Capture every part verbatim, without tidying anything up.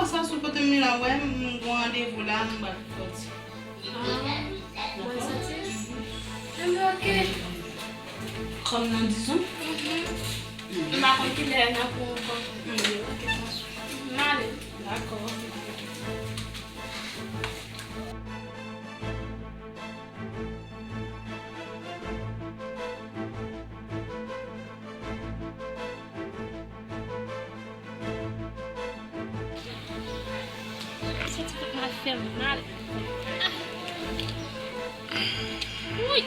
Sa sou kote m la, wè, m gon randevou la, m pral fè ti. Ah, bòn santi. Enben, oke. Kòm nan dizon? Mhm. M pa konn kilè n ap pran ankò. Enben, oke, pran swen. M ale. Dakò. Santi tout mal fè m mal. Ah. Woy!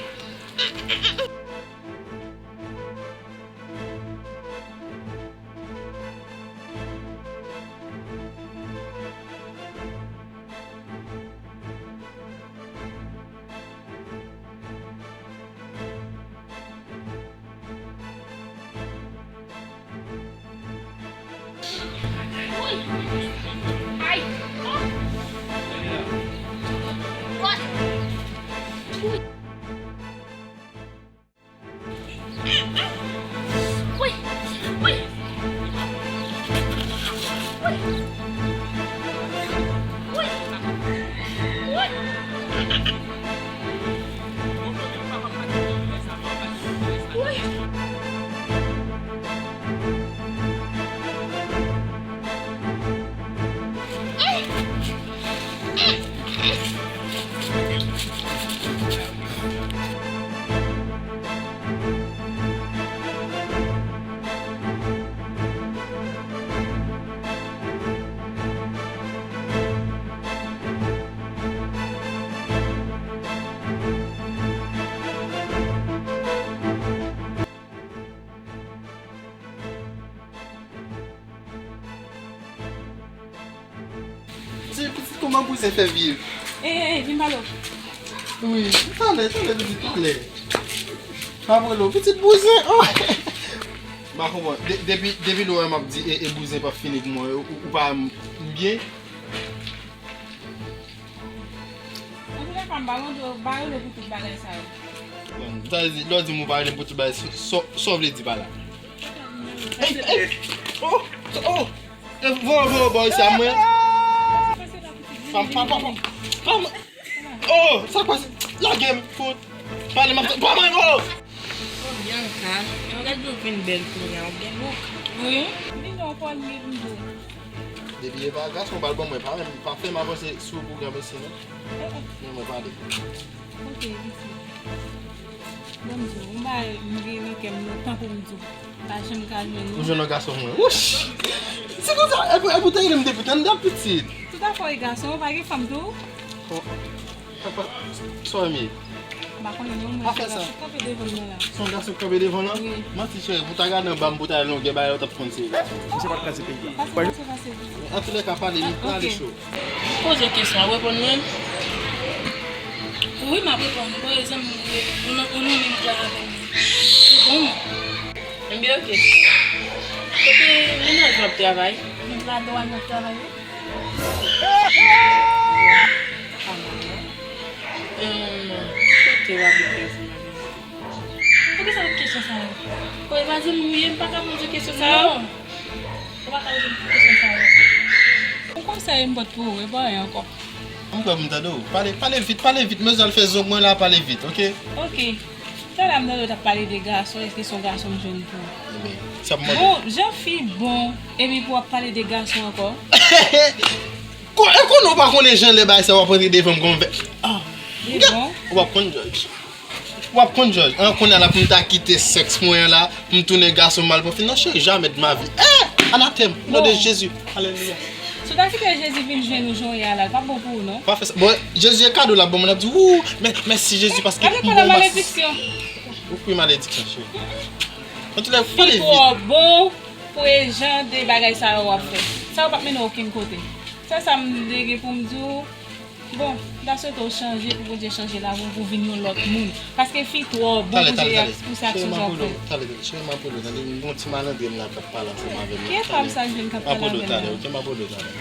Ti pitit, kòman bouzen fè viv? Ey, ey, vin pale w. Wi, talè, talè, pitit, talè. Pa pran non, pitit bouzen, oh! M pa konprann. De-, depi, depi lè w wè m ap di, e, e bouzen p ap fini pou mwen, ou, ou pa m byen? Antoulèka, m pa rele w, m pa rele w pou tout bagay sa yo. Bon, sa vle di, lè w di m ou pa rele m pou tout bagay, sa, sa, sa w vle di pa la? Ey, ey, oh, oh, eh, voye, voye, bò, sa mwen. Pa, pa, pa, pa, pa, oh, sa kwa, lage m, fout. Pale, m ap, pa mwen, oh! Oh, Bianca, yon gad ou vin bèl kounye a, ou gen look. Wi. Vin non, Paul, li vin bèl. Depi e pa gason, pa l ban mwen, pa menm, pa fè m avanse sou ou pou granmesi, non. Eh, eh. Men mwen pale. Ok, pitit. Ban m di w, yon bagay m gen nan kè m lontan pou m di w. Pa janm ka jwenn ou. Ou jwenn yon gason mwen. Wouch! Se konsa, e pou, e pou te rele m depi tan dat pitit. Tout afè w e gason, ou pa gen fanm tou? Oh. Papa, sa w ye? M pa konnen non, mwen se yon gason k kanpe devan m nan la. Se yon gason k kanpe devan w lan? Wi. Manti, cheri, pou w ta gade anba m, pou w ta wè longè bagay la, w t ap konn se yon gason. Misye pa t kraze peyi a. Pase, pase, pase. Antoulèka, pale, m prale cho. Poze w kesyon, w ap reponn mwen? Wi, m ap reponn. Bon, e zanmi m, ou nan, ou nan menm klas avè m. Ou bon? Enben, oke. Kote mennaj ou ap travay? Nan ladwàn l ap travay, wi. Pa mal, non? Hum, ki kote w abite, ou di m? Poukisa tout kesyon sa yo? Bon, e pa di m ou ye, m pa ka poze w kesyon sa yo. Non. Ou pa ka poze m kesyon sa yo. Yon konsèy m pot pou ou, e pa anyen ankò. M kwè m tande w. Pale, pale vit, pale vit. Manzè al fè zong mwen la, pale vit, oke? Oke. Talè a m tande w t ap pale de gason, èske se yon gason m jwenn pou ou? Enben, sa pou mande. Bon, jan fi bon, epi pou w ap pale de gason ankò? Ko-, e konnen w pa konnen jan lè bagay sa w ap rantre devan m konn fè. Ah. Devan? Ou p ap konn jòj. W ap konn jòj. An, kounye a la pou m ta kite sèks mwen an la, pou m tounen gason mal pwofil. Non, cheri, jamais de ma vie. Eh! Anatèm, o non de Jezi. Alelouya. Si w ta kite Jezi vin jwenn ou jan w ye a la, l p ap bon pou ou, non? Pa fè sa. Bon, Jezi e kado l ap ban m, l ap di, wou, mè-, mèsi Jezi, paske m bon, mèsi. Gade malediksyon. Ou kwi malediksyon, cheri. Antoulèka, pale vit. Fi twò bon pou e jan de bagay sa yo w ap fè. Sa yo p ap mennen w okenn kote. Se sa m te gen pou m di w. Bon, m ta swete w chanje pou Bondye chanje lavi w pou w vin yon lòt moun. Paske fi twò bon pou Jezi ak pou se aksyon sa w ap fè. Talè, talè, cheri, m ap rele w, tande, m gon ti malandren la k ap pale ansanm avè m la. Ki fam sa w jwenn k ap pale avè m la? M ap rele w talè, oke, m ap rele w talè.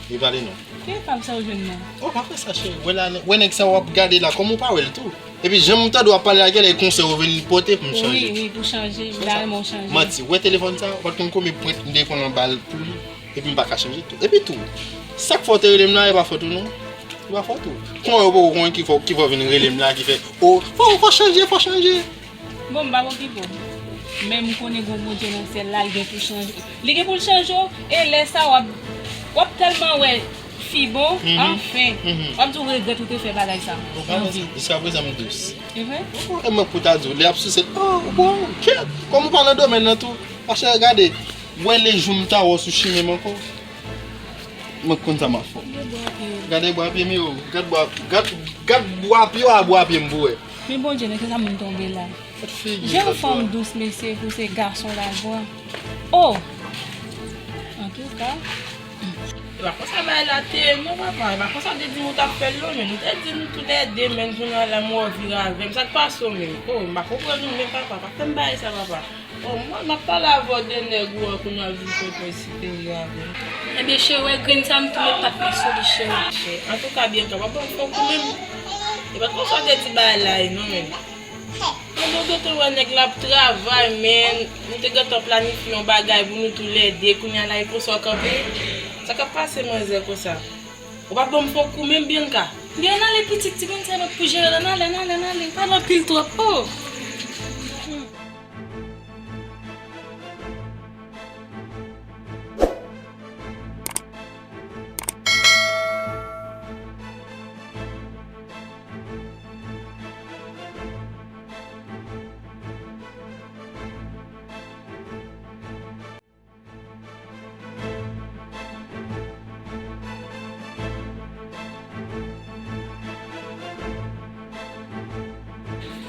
Li pale non. Ki fam sa w jwenn nan? Oh, pa fè sa, cheri. Wè la, wè nèg sa w ap gade la, kòman w pa wè l tou? Epi jan m tande w ap pale la, genlè e konsèy ou vin pote pou m chanje. Wi, wi, pou chanje. Li ta renmen w chanje. Manti, wè telefòn sa, ou pa t konn konbyen pwent m te pran anba l pou li. Epi m pa ka chanje tou. Epi tou, Sa k fè w te rele m la, e pa fòt ou non. E pa fòt ou. Kòman yo poko konnen ki fè, ki fè w vin rele m la, ki fè, o, fò, fò chanje, fò chanje. Bon, m pa okipe w. Men m konnen gon Bondye nan syèl la, li gen pou chanje. Li gen pou l chanje w, e lè sa w ap, w ap tèlman wè fi bon, anfen, w ap di w regrèt ou te fè bagay sa nan vi w. Jiskaprezan m dous. E vre? E mwen pou ta di w, lè ap souse, o, bon, kèt, kòm ou pa nan domèn nan tou, machè, gade, wè le jou m ta wè w sou chimen m ankò. Mwen konn sa m ap fè. Gade bwa pye m yo, gad bwa, gad, gad bwa pye yo a bwa pye m pou wè. Men Bondye, nan kisa moun tonbe la? Jan yon fanm dous, mesye, pou se gason la vwa. O! Antouka. E pa konsa bagay la te ye non, papa. E pa konsa te di nou t ap fè l non, men nou te di nou toulède, men jounen la m wè w vire avè m. Sa k pase w menm? O, m pa konprann ou menm, papa. Pa fè m bagay sa, papa. O, mwen, m ap pale avè w de nèg ou an, kounye a w vin fè w siperyè avè m. Ebyen, cheri, wè grenn sa m tou met pat mwen sou li, cheri. Antouka, Bianca, w ap ban m fè w kou menm. E pa konsa w te di bagay la ye non, men. Mwen, nou gentan wè nèg la ap travay, men nou te gentan planifye yon bagay pou nou toulède. Kounye a la, e konsa w kanpe. Sa k ap pase, manzè, konsa? Ou p ap ban m fè w kou menm, Bianca? Li ann ale, pitit, ti moun sa yo pou jere l, ann ale, ann ale, ann ale. Pale anpil twòp. O!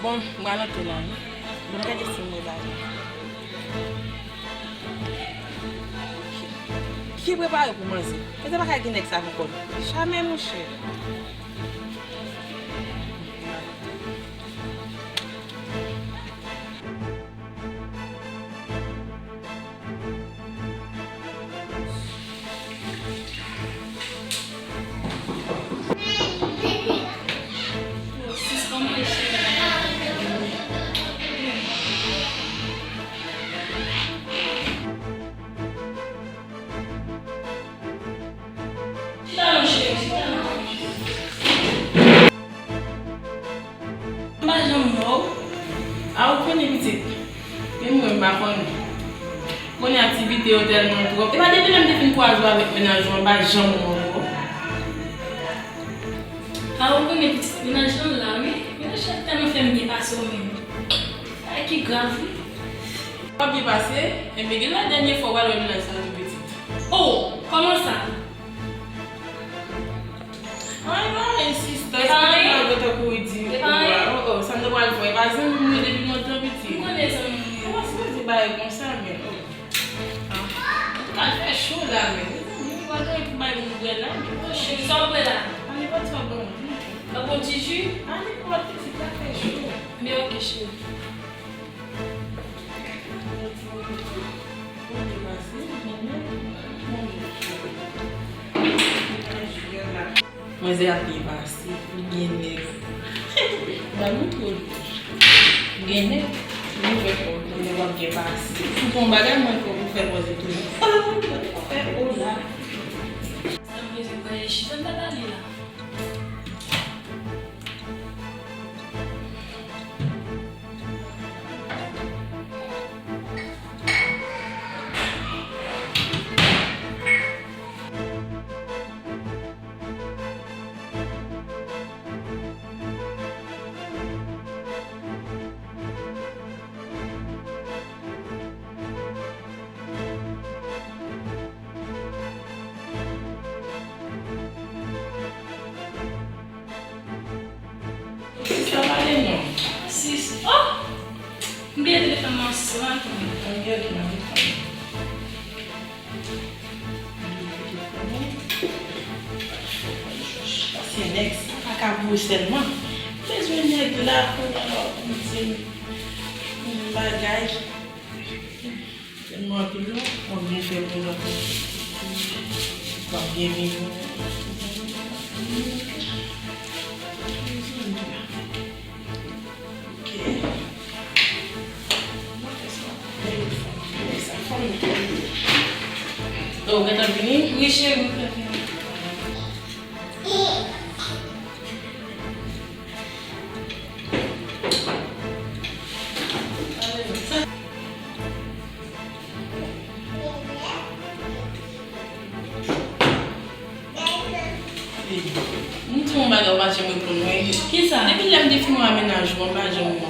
Bon, m pral antre la wi. Bon, m gade si m wè bagay. Ki prepare pou manzè? Manzè pa ka gen nèg sa pou kò l. Jamè, monchè. Chita non, cheri, chita non. M pa janm wè w. A, ou konnen pitit. Menm mwen, m pa konnen. Konnen aktivite yo tèlman twòp. E pa depi lè m te fin kwaze w avèk mennaj ou an, m pa janm wè w ankò. A, ou konnen pitit, mennaj lan la, wi. Mennaj lan tèlman fè m byen pase w menm. Bagay ki grav, wi. W ap byen pase, enben gen lè dènye fwa w pral wè mennaj sa tou pitit. O, kòman sa? Anyen, pa anyen, sista. Epa anyen. Sa m te pral fè, epa zanmi m yo depi lontan, pitit. M konnen zanmi m yo. Ou pa sipoze bay konsa, men, o. Antouka, l fè cho la, men. Mezanmi, ou pa gen pou bay moun bwè la, men. O, cheri, sa w bwè la? Pa nenpòt sa w ban m. Yon bon ti ji? Pa nenpòt, pitit, la fè cho. Men, oke, cheri. Manzè ap byen pase, li gen nèg. Ba nou twò. Li gen nèg, li fè kò, li gen nèg w ap byen pase. Si w fè yon bagay, mwen fè w pou fè manzè tounen. Ah, mwen fè o la. Sa m bezwen pale, chita m pa pale la. Sista, pale non. Sis. Oh! M bliye telefòn mwen, sis, ann tann. Ann gade nan telefòn. Paske nèg sa pa ka pou ou sèlman. Bezwen nèg la pou, pou di m bagay. Tèlman anpil non, w ap byen fè pou lòt moun. W ap byen viv. Ok. Mwen fè sa. Mwen fè sa. Fò m. Oh, ou gentan fini? Wi, cheri, mwen gentan fini. Ou pa janm reponn mwen. Kisa? Depi lè m te fin wè mennaj ou an, m pa janm wè w ankò.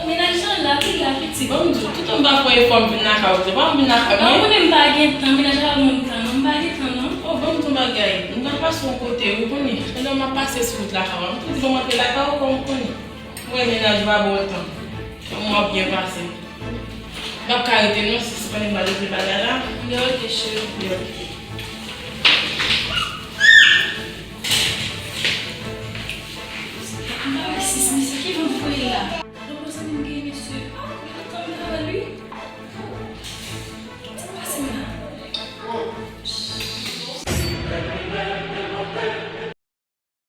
Mennaj lan la, li la, pitit. Bon, m di w, toutan m pa fè efò m vin lakay ou, se pa m vin lakay mwen. Ou konnen m pa gen tan, mennaj la pa ban m tan, non, m pa gen tan, non. Oh, bon, m di w bagay, m pral pase yon kote, ou konnen. Pandan m ap pase sou wout lakay ou, m tou di bon, m antre lakay ou, kòm ou konnen. Mwen, mennaj ou pa ba w tan. Mwen ap byen pase. M p ap ka rete non, sis, konnen m pral regle bagay la. Li oke, cheri. Li oke. Sis, misye ki vant